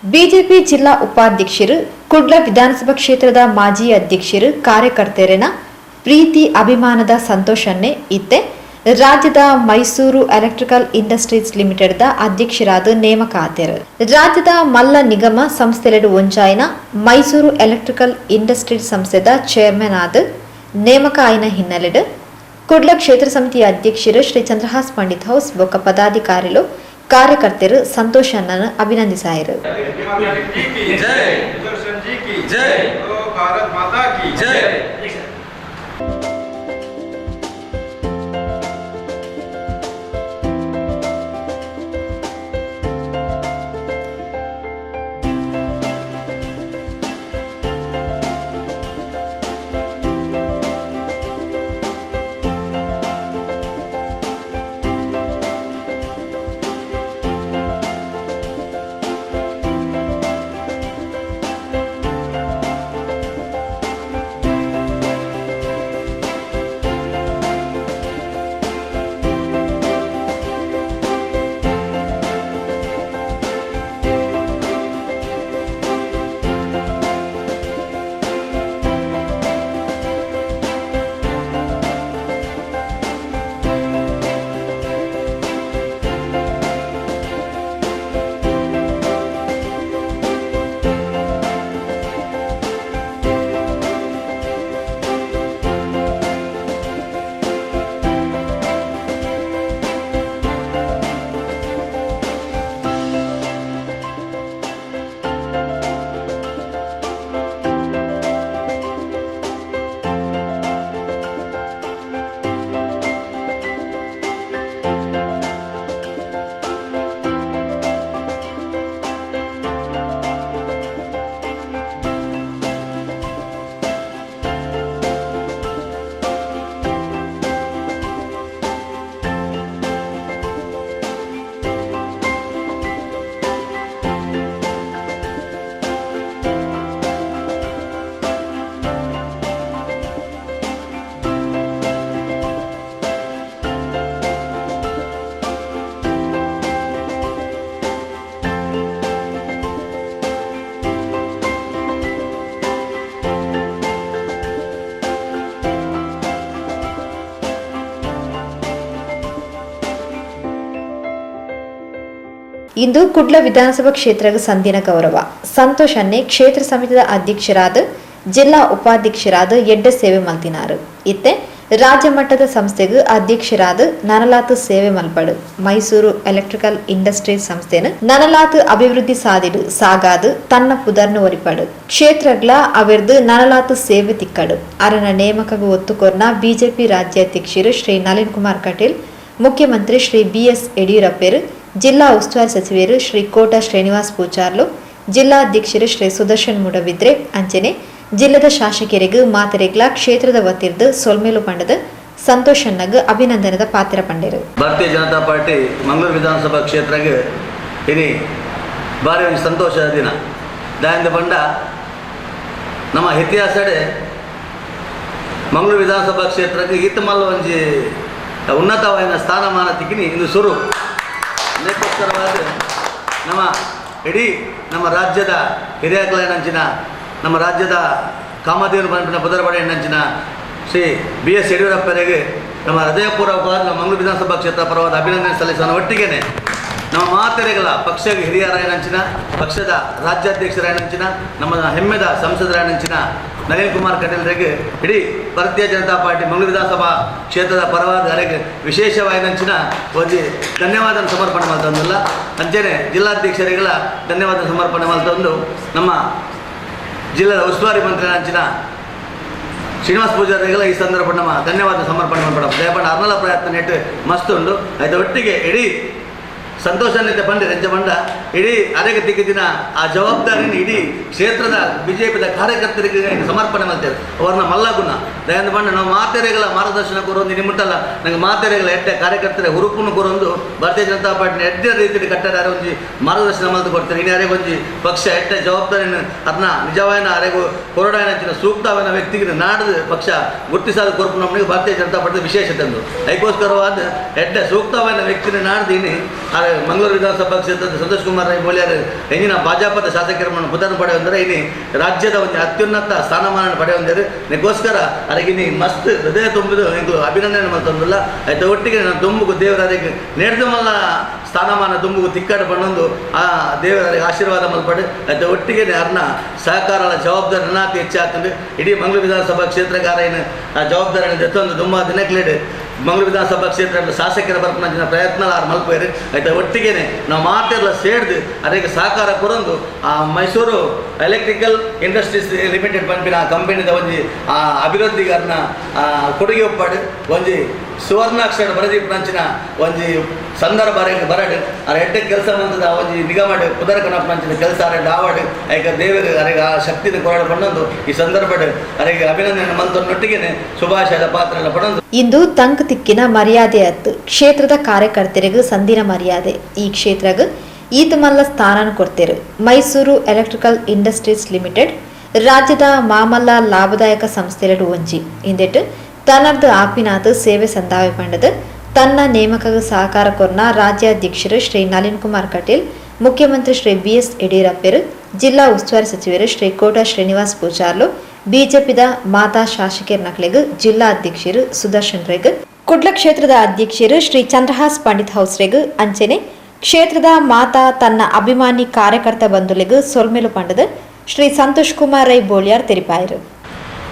BJP ಜಿಲ್ಲಾ ಉಪಾಧ್ಯಕ್ಷರು, ಕುಡ್ಲ ವಿಧಾನಸಭಾ ಕ್ಷೇತ್ರದ ಮಾಜಿ ಅಧ್ಯಕ್ಷರು, ಕಾರ್ಯಕರ್ತರೆನ ಪ್ರೀತಿ ಅಭಿಮಾನದ ಸಂತೋಷನ್ನೇ ಇತ್ತೆ ರಾಜ್ಯದ ಮೈಸೂರು ಎಲೆಕ್ಟ್ರಿಕಲ್ ಇಂಡಸ್ಟ್ರೀಸ್ ಲಿಮಿಟೆಡ್ ದ ಅಧ್ಯಕ್ಷರಾದ ನೇಮಕ ಆತೆರ್. ರಾಜ್ಯದ ಮಲ್ಲ ನಿಗಮ ಸಂಸ್ಥೆಲೆಡ್ ಒಂಜಾಯಿನ ಮೈಸೂರು ಎಲೆಕ್ಟ್ರಿಕಲ್ ಇಂಡಸ್ಟ್ರೀಸ್ ಸಂಸ್ಥೆದ ಚೇರ್ಮನ್ ಆದ್ ನೇಮಕ ಆಯಿನ ಹಿನ್ನೆಲೆಡ್ ಕುಡ್ಲ ಕ್ಷೇತ್ರ ಸಮಿತಿ ಅಧ್ಯಕ್ಷರು ಶ್ರೀ ಚಂದ್ರಹಾಸ್ ಪಂಡಿತ್ ಹೌಸ್ ಬೊಕ್ಕ ಪದಾಧಿಕಾರಿಲು, ಕಾರ್ಯಕರ್ತರು ಸಂತೋಷ್ ಅಣ್ಣನ್ ಅಭಿನಂದಿಸಾಯರು. ಜೈ. सुदर्शन जी की ಜೈ. ओ भारत माता की. ಜೈ. ಇಂದು ಕುಡ್ಲ ವಿಧಾನಸಭಾ ಕ್ಷೇತ್ರದ ಸಂದಿನ ಗೌರವ. ಸಂತೋಷ್ ಅನ್ನೆ ಕ್ಷೇತ್ರ ಸಮಿತಿದ ಅಧ್ಯಕ್ಷರಾದ, ಜಿಲ್ಲಾ ಉಪಾಧ್ಯಕ್ಷರಾದ ಎಡ್ಡೆ ಸೇವೆ ಮಲ್ತಿನಾರು. ಇತ್ತೆ ರಾಜ್ಯ ಮಟ್ಟದ ಸಂಸ್ಥೆಗೆ ಅಧ್ಯಕ್ಷರಾದ ನನಲಾತ್ ಸೇವೆ ಮಲ್ಪಡು. ಮೈಸೂರು ಎಲೆಕ್ಟ್ರಿಕಲ್ ಇಂಡಸ್ಟ್ರೀಸ್ ಸಂಸ್ಥೆನ ನನಲಾತ್ ಅಭಿವೃದ್ಧಿ ಸಾದಿಡು ಸಾಗಾದು ತನ್ನ ಪುದರ್ನು ಒರಿಪಡು. ಕ್ಷೇತ್ರಗ್ಲ ಅವಿರ್ದು ನನಲಾತ್ ಸೇವೆ ತಿಕ್ಕಡು. ಅರನ ನೇಮಕಗೂ ಒತ್ತುಕೊರ್ನ ಬಿಜೆಪಿ ರಾಜ್ಯಾಧ್ಯಕ್ಷರು ಶ್ರೀ ನಳಿನ್ ಕುಮಾರ್ ಕಟೀಲ್, ಮುಖ್ಯಮಂತ್ರಿ ಶ್ರೀ ಬಿಎಸ್ ಯಡಿಯೂರಪ್ಪರು, ಜಿಲ್ಲಾ ಉಸ್ತುವಾರಿ ಸಚಿವರು ಶ್ರೀ ಕೋಟ ಶ್ರೀನಿವಾಸ್ ಪೂಜಾರ್ಲು, ಜಿಲ್ಲಾಧ್ಯಕ್ಷರು ಶ್ರೀ ಸುದರ್ಶನ್ ಮೂಡಬಿದ್ರೆ, ಅಂಚನೆ ಜಿಲ್ಲದ ಶಾಸಕರಿಗೆ ಮಾತೆರೆಗ್ಲ ಕ್ಷೇತ್ರದ ವತಿರ್ದು ಸೊಲ್ಮೆಲು ಪಂಡದ ಸಂತೋಷನ್ನಗ್ ಅಭಿನಂದನದ ಪಾತ್ರ ಪಂಡೆರು. ಭಾರತೀಯ ಜನತಾ ಪಾರ್ಟಿ ಮಂಗಳೂರು ವಿಧಾನಸಭಾ ಕ್ಷೇತ್ರಕ್ಕೆ ಇನಿ ಭಾರಿ ಒಂದು ಸಂತೋಷದ ದಿನ. ದಾಯಿಂದ ಪಂಡ ನಮ್ಮ ಇತಿಹಾಸಡೆ ಮಂಗಳೂರು ವಿಧಾನಸಭಾ ಕ್ಷೇತ್ರಕ್ಕೆ ಈತ ಮಲ್ಲ ಒಂಜಿ ಉನ್ನತವಾದ ಸ್ಥಾನಮಾನ ತಿಕ್ಕಿನಿ ಇಂದು ಸುರು. ಅದಕ್ಕೋಸ್ಕರವಾದ ನಮ್ಮ ಇಡೀ ನಮ್ಮ ರಾಜ್ಯದ ಹಿರಿಯ ನಂಚಿನ, ನಮ್ಮ ರಾಜ್ಯದ ಕಾಮಧೇನು ಪನ್ಪಿನ ಪುದರ್ಬಡೆ ನಂಚಿನ ಶ್ರೀ ಬಿ ಎಸ್ ಯಡಿಯೂರಪ್ಪರಿಗೆ ನಮ್ಮ ಹೃದಯಪೂರ್ವಕವಾದ ನಮ್ಮ ಮಂಗಳೂರು ವಿಧಾನಸಭಾ ಕ್ಷೇತ್ರ ಪರವಾದ ಅಭಿನಂದನೆ ಸಲ್ಲಿಸುವ ಒಟ್ಟಿಗೆನೆ ನಮ್ಮ ಮಾತೆರೆಗಳ ಪಕ್ಷದ ಹಿರಿಯರಾಯನಂಚಿನ, ಪಕ್ಷದ ರಾಜ್ಯಾಧ್ಯಕ್ಷರಾಯನಂಚಿನ, ನಮ್ಮ ಹೆಮ್ಮೆದ ಸಂಸದರಾಯನಂಚಿನ ನಳಿನ್ ಕುಮಾರ್ ಕಟೀಲ್ರಿಗೆ ಇಡೀ ಭಾರತೀಯ ಜನತಾ ಪಾರ್ಟಿ ಮಂಗಳೂರು ವಿಧಾನಸಭಾ ಕ್ಷೇತ್ರದ ಪರವಾದ ಅರೆಗೆ ವಿಶೇಷವಾಯಿನಂಚಿನ ಒಂಜಿ ಧನ್ಯವಾದ ಸಮರ್ಪಣೆ ಮಾಡ್ತಂದಿಲ್ಲ. ಅಂಚನೆ ಜಿಲ್ಲಾಧ್ಯಕ್ಷರಿಗೆಲ್ಲ ಧನ್ಯವಾದ ಸಮರ್ಪಣೆ ಮಾಡ್ತಂದು, ನಮ್ಮ ಜಿಲ್ಲೆಯ ಉಸ್ತುವಾರಿ ಮಂತ್ರಿ ಅಂಚಿನ ಶ್ರೀನಿವಾಸ ಪೂಜಾರಿಗೆಲ್ಲ ಈ ಸಂದರ್ಭ ನಮ್ಮ ಧನ್ಯವಾದ ಸಮರ್ಪಣೆ ಮಾಡ್ಬೇಡ. ದಯಪಂಡ ಅರ್ನಲ ಪ್ರಯತ್ನ ನೆಟ್ಟು ಮಸ್ತ್ ಉಂಡು. ಆಯ್ತು, ಒಟ್ಟಿಗೆ ಇಡೀ ಸಂತೋಷ ಪಂಡೆ ರೆಂಚ ಬಂಡ ಇಡೀ ಅರೆಗೆ ತಿಕ್ಕಿದಿನ ಆ ಜವಾಬ್ದಾರಿನ ಇಡೀ ಕ್ಷೇತ್ರದ ಬಿಜೆಪಿದ ಕಾರ್ಯಕರ್ತರಿಗೆ ಸಮರ್ಪಣೆ ಮಾಡ್ತೇವೆ. ಅವ್ರನ್ನ ಮಲ್ಲಗುಣ ದಯಂದ ಬಂಡ ನಾವು ಮಾತೆರೆಗಳ ಮಾರ್ಗದರ್ಶನ ಕೊರೊಂದು ನಿಮ್ಮಟ್ಟಲ್ಲ ನಂಗೆ ಮಾತೆರೆಗಳ ಎಡ್ಡೆ ಕಾರ್ಯಕರ್ತರ ಹುರುಪುನು ಕೊರೊಂದು ಭಾರತೀಯ ಜನತಾ ಪಾರ್ಟಿನ ಎಡ್ಡೆ ರೀತಿಯಲ್ಲಿ ಕಟ್ಟಡ ಒಂಜಿ ಮಾರ್ಗದರ್ಶನ ಮಲ್ತು ಕೊಡ್ತಾರೆ. ಇನ್ನು ಅರೆಗೆ ಒಂಜಿ ಪಕ್ಷ ಎಡ್ಡೆ ಜವಾಬ್ದಾರಿನ ಅದನ್ನ ನಿಜವಾಯನ ಅರೆಗೂ ಕೊರಡಾಯನ ಸೂಕ್ತವಾದ ವ್ಯಕ್ತಿಗೆ ನಾಡದು ಪಕ್ಷ ಗುರ್ತಿಸಾದ ಕೊರಪು ನಮಗೆ ಭಾರತೀಯ ಜನತಾ ಪಾರ್ಟಿ ವಿಶೇಷತೆ ಅಂದು. ಅದಕ್ಕೋಸ್ಕರವಾದ ಎಡ್ಡೆ ಸೂಕ್ತವಾದ ವ್ಯಕ್ತಿನ ನಾಡ್ದು ಇನಿ ಆರ್ ಮಂಗಳೂರು ವಿಧಾನಸಭಾ ಕ್ಷೇತ್ರದ ಸಂತೋಷ್ ಕುಮಾರ್ ರೈ ಬೋಳಿಯಾರ್ ಎಂಜಿನ ಭಾಜಪದ ಶಾಸಕರ ಪುದರ್ ಪಡೆಯೊಂದರೆ ಇನಿ ರಾಜ್ಯದ ಒಂದು ಅತ್ಯುನ್ನತ ಸ್ಥಾನಮಾನ ಪಡೆಯೊಂದರೆ ನಿಗೋಸ್ಕರ ಅರಗಿನಿ ಮಸ್ತ್ ಹೃದಯ ತುಂಬಿದು ಎಂಕುಲು ಅಭಿನಂದನೆ ಮಲ್ತೊಂದುಲ್ಲ. ಆಯ್ತು ಒಟ್ಟಿಗೆ ನಾನು ದುಂಬುಗು ದೇವರರಿಗೆ ನೇರ್ದಮಲ್ಲ ಸ್ಥಾನಮಾನ ದುಂಬುಗು ತಿಕ್ಕಾಡು ಪಣ್ಣೊಂದು ಆ ದೇವರಿಗೆ ಆಶೀರ್ವಾದ ಮಲ್ಪಡು. ಆಯ್ತು ಒಟ್ಟಿಗೆ ಅರ್ನ ಸಹಕಾರದ ಜವಾಬ್ದಾರಿ ನನ್ನಾತಿ ಹೆಚ್ಚಾಗ್ತದೆ. ಇಡೀ ಮಂಗಳೂರು ವಿಧಾನಸಭಾ ಕ್ಷೇತ್ರಗಾರ ಏನು ಆ ಜವಾಬ್ದಾರಿಯನ್ನು ದತ್ತೊಂದು ದುಮ್ಮ ದಿನಕ್ಲೇಡು ಮಂಗಳೂರು ವಿಧಾನಸಭಾ ಕ್ಷೇತ್ರ ಶಾಸಕರ ಬರ್ಪನ ಪ್ರಯತ್ನ ಆರು ಮಲ್ಪೇರು. ಆಯ್ತು ಒಟ್ಟಿಗೆನೆ ನಾವು ಮಾತೆಲ್ಲ ಸೇರ್ದು ಅದಕ್ಕೆ ಸಹಕಾರ ಕೊರೊಂದು ಆ ಮೈಸೂರು electrical industries limited ಪನ್ಪಿನ ಆ ಕಂಪನಿದ ಒಂಜಿ ಆ ಅಭಿವೃದ್ಧಿಗೆ ಅರ್ನ ಕೊಡುಗೆ ಒಪ್ಪಾಡು ಒಂಜಿ ಸುವರ್ಣಾಕ್ಷರ ಬರದೀಪನಂಚಿನ ಒಂಜಿ ಸಂದರ್ಭ ಬರಡು ಅರ ಎಡ್ಡೆ ಕೆಲಸ ಬಂದದ ಒಂಜಿ ನಿಗಮ ಪುದರ್ ಕಣಪ್ಪನಂಚಿನ ಕೆಲಸ ಅರೆ ಆವಾಡು ಐಕ ದೇವರು ಅರೆಗೆ ಆ ಶಕ್ತಿನ ಕೊರಡು ಪಣ್ಣೊಂದು ಈ ಸಂದರ್ಭ ಅರೆಗೆ ಅಭಿನಂದನೆ ಮಂತ್ರನೊಟ್ಟಿಗೆ ಶುಭಾಶಯದ ಪಾತ್ರ ಪಡೊಂದು. ಇಂದು ತಂಕ್ ತಿಕ್ಕಿನ ಮರ್ಯಾದೆ ಅತ್ತು ಕ್ಷೇತ್ರದ ಕಾರ್ಯಕರ್ತರಿಗೂ ಸಂದಿನ ಮರ್ಯಾದೆ. ಈ ಕ್ಷೇತ್ರಗ್ ಈತ ಮಲ್ಲ ಸ್ಥಾನನ ಕೊಡ್ತೇರು. ಮೈಸೂರು electrical industries limited ರಾಜ್ಯದ ಮಾಮಲ್ಲ ಲಾಭದಾಯಕ ಸಂಸ್ಥೆಲೆಡು ಒಂಜಿ ಇಂದೆಟ್ ತನ್ನರ್ದು ಆಪಿನಾಥ್ ಸೇವೆ ಸಂದಾವೆ ಪಂಡದು ತನ್ನ ನೇಮಕಕ್ಕೆ ಸಹಕಾರ ಕೊರ್ನ ರಾಜ್ಯಾಧ್ಯಕ್ಷರು ಶ್ರೀ ನಳಿನ್ ಕುಮಾರ್ ಕಟೀಲ್, ಮುಖ್ಯಮಂತ್ರಿ ಶ್ರೀ ಬಿಎಸ್ ಯಡಿಯೂರಪ್ಪರು, ಜಿಲ್ಲಾ ಉಸ್ತುವಾರಿ ಸಚಿವರು ಶ್ರೀ ಕೋಟಾ ಶ್ರೀನಿವಾಸ್ ಪೂಜಾರ್ಲು, ಬಿಜೆಪಿದ ಮಾತಾ ಶಾಸಕರ ನಕ್ಲೆಗ್ ಜಿಲ್ಲಾ ಅಧ್ಯಕ್ಷರು ಸುದರ್ಶನ್ ರೆಗ್, ಕುಡ್ಲ ಕ್ಷೇತ್ರದ ಅಧ್ಯಕ್ಷರು ಶ್ರೀ ಚಂದ್ರಹಾಸ್ ಪಂಡಿತ್ ಹೌಸ್ರೆಗ್, ಅಂಚೆನೆ ಕ್ಷೇತ್ರದ ಮಾತಾ ತನ್ನ ಅಭಿಮಾನಿ ಕಾರ್ಯಕರ್ತ ಬಂಧುಲೆಗ್ ಸೊಲ್ಮೆಲು ಪಂಡದು ಶ್ರೀ ಸಂತೋಷ್ ಕುಮಾರ್ ರೈ ಬೋಳಿಯಾರ್ ತೆರಿಪಾಯರು.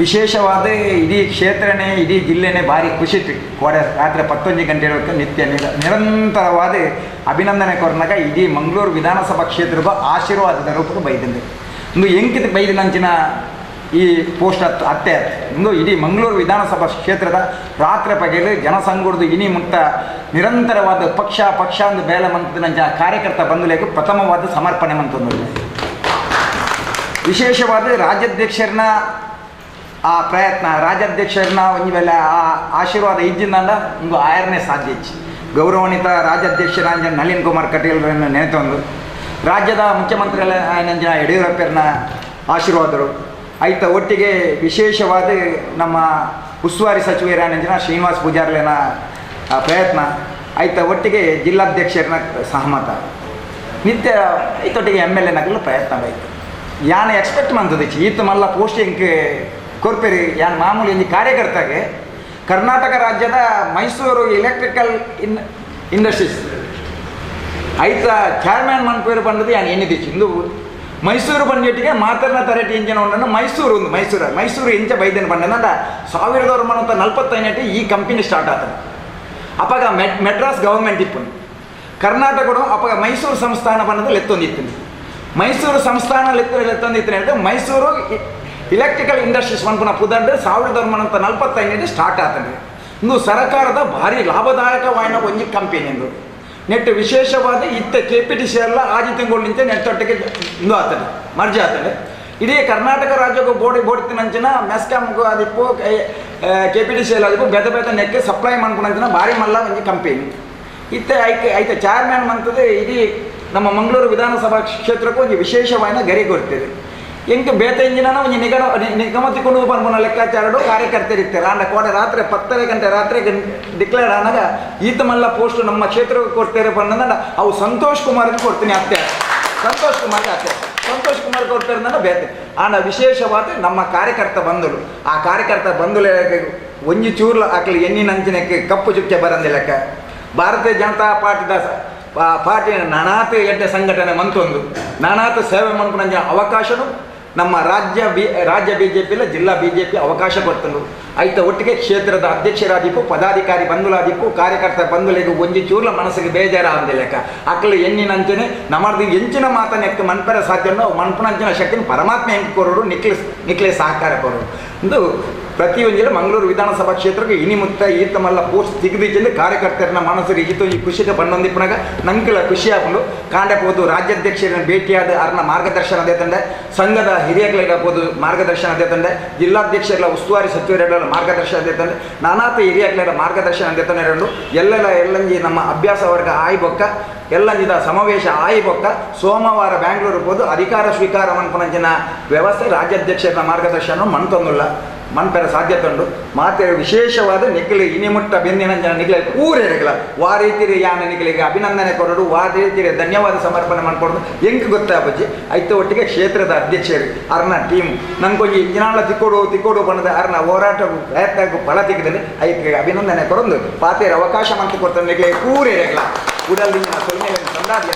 ವಿಶೇಷವಾದ ಇಡೀ ಕ್ಷೇತ್ರನೇ ಇಡೀ ಜಿಲ್ಲೆನೇ ಭಾರಿ ಖುಷಿ ಕೋಡೆ ರಾತ್ರಿ 11 ಗಂಟೆ ನಿತ್ಯ ನಿರಂತರವಾದ ಅಭಿನಂದನೆ ಕೊರ್ನಾಗ ಇಡೀ ಮಂಗಳೂರು ವಿಧಾನಸಭಾ ಕ್ಷೇತ್ರದ ಆಶೀರ್ವಾದದ ರೂಪಕ್ಕೆ ಬೈದಂದೆ ಇಂದು ಎಂಕಿತ ಬೈದಿನಂಚಿನ ಈ ಪೋಸ್ಟ್ ಹತ್ತು ಅತ್ತೆ ಇಂದು ಇಡೀ ಮಂಗಳೂರು ವಿಧಾನಸಭಾ ಕ್ಷೇತ್ರದ ರಾತ್ರಿ ಪಗೆಲು ಜನಸಂಘದ ಇನಿ ಮುಕ್ತ ನಿರಂತರವಾದ ಪಕ್ಷ ಪಕ್ಷ ಅಂದು ಬೇಲೆ ಮಂತದ ಕಾರ್ಯಕರ್ತ ಬಂಧುಲೇಕು ಪ್ರಥಮವಾದ ಸಮರ್ಪಣೆ ಮಂತಂದು. ವಿಶೇಷವಾದ ರಾಜ್ಯಾಧ್ಯಕ್ಷರನ್ನ ಆ ಪ್ರಯತ್ನ ರಾಜ್ಯಾಧ್ಯಕ್ಷರನ್ನ ಒಂದು ವೇಳೆ ಆ ಆಶೀರ್ವಾದ ಇದ್ದಿಂದ ಒಂದು ಆಯರನೇ ಸಾಧ್ಯ ಹೆಚ್ಚು. ಗೌರವಾನ್ವಿತ ರಾಜ್ಯಾಧ್ಯಕ್ಷರಾಂಜ ನಳಿನ್ ಕುಮಾರ್ ಕಟೀಲ್ರನ್ನು ನೆನೆತೊಂದು ರಾಜ್ಯದ ಮುಖ್ಯಮಂತ್ರಿ ಆಯನಂಜ ಯಡಿಯೂರಪ್ಪರನ್ನ ಆಶೀರ್ವಾದರು ಐತ ಒಟ್ಟಿಗೆ ವಿಶೇಷವಾದ ನಮ್ಮ ಉಸ್ತುವಾರಿ ಸಚಿವರಾನಂಜನ ಶ್ರೀನಿವಾಸ್ ಪೂಜಾರ್ಲೆನ ಪ್ರಯತ್ನ ಐತ ಒಟ್ಟಿಗೆ ಜಿಲ್ಲಾಧ್ಯಕ್ಷರನ್ನ ಸಹಮತ ನಿತ್ಯ ಐತೊಟ್ಟಿಗೆ M L ಎನಗಲು ಪ್ರಯತ್ನ ಆಯಿತು. ಯಾನ್ ಎಕ್ಸ್ಪೆಕ್ಟ್ ಮಂತದಿಚ್ಚು ಈತ ಮಲ್ಲ ಪೋಸ್ಟಿಂಗ್ ಕೊರ್ಪೇರಿ ಯಾನ್ ಮಾಮೂಲಿ ಒಂಜಿ ಕಾರ್ಯಕರ್ತಾಗೆ ಕರ್ನಾಟಕ ರಾಜ್ಯದ ಮೈಸೂರು ಎಲೆಕ್ಟ್ರಿಕಲ್ ಇಂಡಸ್ಟ್ರೀಸ್ ಐತ ಚೇರ್ಮ್ಯಾನ್ ಮನ್ಪೇರು ಬಂದದ್ದು ಯಾನ್ ಎನ್ನಿದಿಚ್ಚು. ಇಂದು ಮೈಸೂರು ಬಂದಿಟ್ಟಿಗೆ ಮಾತರ್ನ ತರಟಿ ಇಂಜಿನ ಉಂಡನ್ನು ಮೈಸೂರು ಒಂದು ಮೈಸೂರು ಮೈಸೂರು ಇಂಚ ಬೈದನ್ ಬಂದ 1945 ಈ ಕಂಪನಿ ಸ್ಟಾರ್ಟ್ ಆತದೆ. ಅಪಗ ಮೆಡ್ರಾಸ್ ಗವರ್ಮೆಂಟ್ ಇಪ್ಪು ಕರ್ನಾಟಕಡು ಅಪಗ ಮೈಸೂರು ಸಂಸ್ಥಾನ ಬಂದದ್ದು ಲೆತ್ತೊಂದಿತ್ತು. ಮೈಸೂರು ಸಂಸ್ಥಾನ ಲೆತ್ತೊಂದಿತ್ತು ಹೇಳಿದ್ರೆ ಮೈಸೂರು ಎಲೆಕ್ಟ್ರಿಕಲ್ ಇಂಡಸ್ಟ್ರೀಸ್ ಪನ್ಪುನ ಪುದಂಡು 1945 ಸ್ಟಾರ್ಟ್ ಆತದೆ. ಇಂದು ಸರ್ಕಾರದ ಭಾರಿ ಲಾಭದಾಯಕವಾದ ಒಂಜಿ ಕಂಪನಿ ಎಂದು ನೆಟ್ ವಿಶೇಷವಾದ ಇತ್ತ K P T C ಎಲ್ಲ ಆಜಿ ತಿಂಗಳು ನಿಂಚೆ ನೆಟ್ಟೊಟ್ಟಿಗೆ ಇಂದು ಆತದೆ ಮರ್ಜಿ ಆತದೆ. ಇಡೀ ಕರ್ನಾಟಕ ರಾಜ್ಯಕ್ಕೂ body ಬೋಡ್ತಿನಂಚಿನ ಮೆಸ್ಕಾಮ್ಗೂ ಅದಿಪ್ಪು K P T C L ಅದಕ್ಕೂ ಬೇತೆ ಬೇತೆ ನೆಕ್ಕೆ ಸಪ್ಲೈ ಮಾಡ್ಕೊಂಡಂಚಿನ ಭಾರಿ ಮಲ್ಲ ಒಂಜಿ ಕಂಪನಿ ಇತ್ತೆ ಐಕೆ ಐತೆ ಚೇರ್ಮ್ಯಾನ್ ಮಂತದೆ. ಇಡೀ ನಮ್ಮ ಮಂಗಳೂರು ವಿಧಾನಸಭಾ ಕ್ಷೇತ್ರಕ್ಕೂ ಒಂಜಿ ವಿಶೇಷವಾದ ಗರಿ ಕೊಡ್ತದೆ. ಎಂಕ್ ಬೇತೆ ಇಂಜಿನ ಒಂಜಿ ನಿಗಮ ತಿಕೊಂಡು ಪನ್ಪುನ ಲೆಕ್ಕಾಚಾರಡು ಕಾರ್ಯಕರ್ತರಿರ್ತಾರೆ. ಆಂಡ ಕೋಡೆ ರಾತ್ರಿ 10:30 ಗಂಟೆ ರಾತ್ರಿ ಡಿಕ್ಲೇರ್ ಆನಾಗ ಈತ ಮಲ್ಲ ಪೋಸ್ಟ್ ನಮ್ಮ ಕ್ಷೇತ್ರಕ್ಕೆ ಕೊಡ್ತಾರೆ ಪನ್ನಂದ ಅವು ಸಂತೋಷ್ ಕುಮಾರ್ಗೆ ಕೊಡ್ತೀನಿ ಅತ್ತೆ ಸಂತೋಷ್ ಕುಮಾರ್ಗೆ ಅತ್ತೆ ಸಂತೋಷ್ ಕುಮಾರ್ ಕೊಡ್ತಾರೆ ನನ್ನ ಬೇತೆ. ಆಂಡ ವಿಶೇಷವಾದ ನಮ್ಮ ಕಾರ್ಯಕರ್ತ ಬಂಧುಲು ಆ ಕಾರ್ಯಕರ್ತ ಬಂಧುಲೆ ಒಂಜಿ ಚೂರ್ಲ ಆಕಲಿ ಎಣ್ಣಿನಂಚಿನಕ್ಕೆ ಕಪ್ಪು ಚುಕ್ಕೆ ಬರಂದಿಲ್ಲಕ್ಕ ಭಾರತೀಯ ಜನತಾ ಪಾರ್ಟಿದ ಪಾರ್ಟಿ ನಾನಾತ ಎಡ್ಡೆ ಸಂಘಟನೆ ಮಂತೊಂದು ನಾನಾತ ಸೇವೆ ಮನ್ಪುನಂಚಿನ ಅವಕಾಶನು ನಮ್ಮ ರಾಜ್ಯ B J P ಜಿಲ್ಲಾ B J P ಅವಕಾಶ ಕೊಡ್ತಂಡು. ಐತ ಒಟ್ಟಿಗೆ ಕ್ಷೇತ್ರದ ಅಧ್ಯಕ್ಷರಾದಿಪ್ಪು ಪದಾಧಿಕಾರಿ ಬಂಧುಲಾದಿಪ್ಪು ಕಾರ್ಯಕರ್ತ ಬಂಧುಲಿಗೆ ಒಂಜಿ ಚೂರ್ಲ ಮನಸ್ಸಿಗೆ ಬೇಜಾರ ಅಂದಿಲೆಕ್ಕ ಅಕ್ಕಲು ಎಣ್ಣಿನಂಚನೆ ನಮ್ಮದು ಎಂಚಿನ ಮಾತನ್ನ ಮನ್ಪರ ಸಾಧ್ಯನೋ ಮನ್ಪುನಂಚಿನ ಶಕ್ತಿನ ಪರಮಾತ್ಮ ಎಂಕ್ ಕೊರೋಡು ನಿಕ್ಲೆ ಸಹಕಾರ ಕೊರೋಡು ಇಂದು ಪ್ರತಿಯೊಂದಿಲ್ಲ ಮಂಗಳೂರು ವಿಧಾನಸಭಾ ಕ್ಷೇತ್ರಕ್ಕೆ ಇನಿ ಮುತ್ತ ಈತ ಮಲ್ಲ ಪೋಸ್ಟ್ ತೆಗೆದಿದ್ದು ಕಾರ್ಯಕರ್ತರನ್ನ ಮನಸ್ಸು ಈತ ಈ ಖುಷಿಗೆ ಬಂದೊಂದಿಪ್ಪನಾಗ ನಂಗೆಲ್ಲ ಖುಷಿ ಆಪುಂಡು. ಕಾಂಡೆ ಪೋದು ರಾಜ್ಯಾಧ್ಯಕ್ಷರನ್ನ ಭೇಟಿಯಾದ ಅರ್ನ ಮಾರ್ಗದರ್ಶನ ಅದೇ ತಂದೆ, ಸಂಘದ ಹಿರಿಯಗಳಿರಬಹುದು ಮಾರ್ಗದರ್ಶನ ಅದೇ ತಂದೆ, ಜಿಲ್ಲಾಧ್ಯಕ್ಷರ ಉಸ್ತುವಾರಿ ಸಚಿವರ ಮಾರ್ಗದರ್ಶನ ಅದೇ ತಂದೆ, ನಾನಾತ ಹಿರಿಯಗಳ ಮಾರ್ಗದರ್ಶನ ಅದೇ ತಂದೆ ಎರಡು ಎಲ್ಲೆಲ್ಲ ಎಲ್ಲಂಜಿ ನಮ್ಮ ಅಭ್ಯಾಸ ವರ್ಗ ಆಯ್ಬೊಕ್ಕ ಎಲ್ಲಂಜಿದ ಸಮಾವೇಶ ಆಯ್ಬೊಕ್ಕ ಸೋಮವಾರ ಬ್ಯಾಂಗ್ಳೂರು ಹೋದು ಅಧಿಕಾರ ಸ್ವೀಕಾರ ಮನ್ಪುನಂಚಿನ ವ್ಯವಸ್ಥೆ ರಾಜ್ಯಾಧ್ಯಕ್ಷರ ಮಾರ್ಗದರ್ಶನ ಮನ್ತೊಂದುಲ್ಲ. ಮನ್ಪೆರ ಸಾಧ್ಯತೆ ಉಂಡು. ಮಾತೆ ವಿಶೇಷವಾದ ನಿಖಿಲ್ ಇನಿಮುಟ್ಟ ಬೆಂದಿನ ಜನ ನಿಖಿಲ ಊರೇರಿಗಳ ವಾ ರೀತಿಯ ಯಾನ ನಿಖಲಿಗೆ ಅಭಿನಂದನೆ ಕೊರಡು, ವಾ ರೀತಿಯ ಧನ್ಯವಾದ ಸಮರ್ಪಣೆ ಮಾಡ್ಕೊಡೋದು ಎಂಕ್ ಗೊತ್ತಾಪಜ್ಜಿ. ಐತ ಒಟ್ಟಿಗೆ ಕ್ಷೇತ್ರದ ಅಧ್ಯಕ್ಷರು ಅರ್ನ ಟೀಮ್ ನಂಗೊಂಜಿ ಇಂಜಿನಾಳ ತಿಕ್ಕೋಡು ತಿಕ್ಕೋಡು ಬಣ್ಣದ ಅರ್ನ ಹೋರಾಟ ಪ್ರಯತ್ನಕ್ಕೂ ಫಲ ತೆಗೆದಲ್ಲಿ ಐಕೆ ಅಭಿನಂದನೆ ಕೊರೊಂದು ಪಾತೆರ ಅವಕಾಶ ಮಂತ್ ಕೊಡ್ತಾರೆ ನಿಖಿಲೆ ಪೂರೇರಿಗಳ ಉಡಲ್ ಸೊಲ್ಮೆಗಳನ್ನು ಸಂದಾದ್ಯ.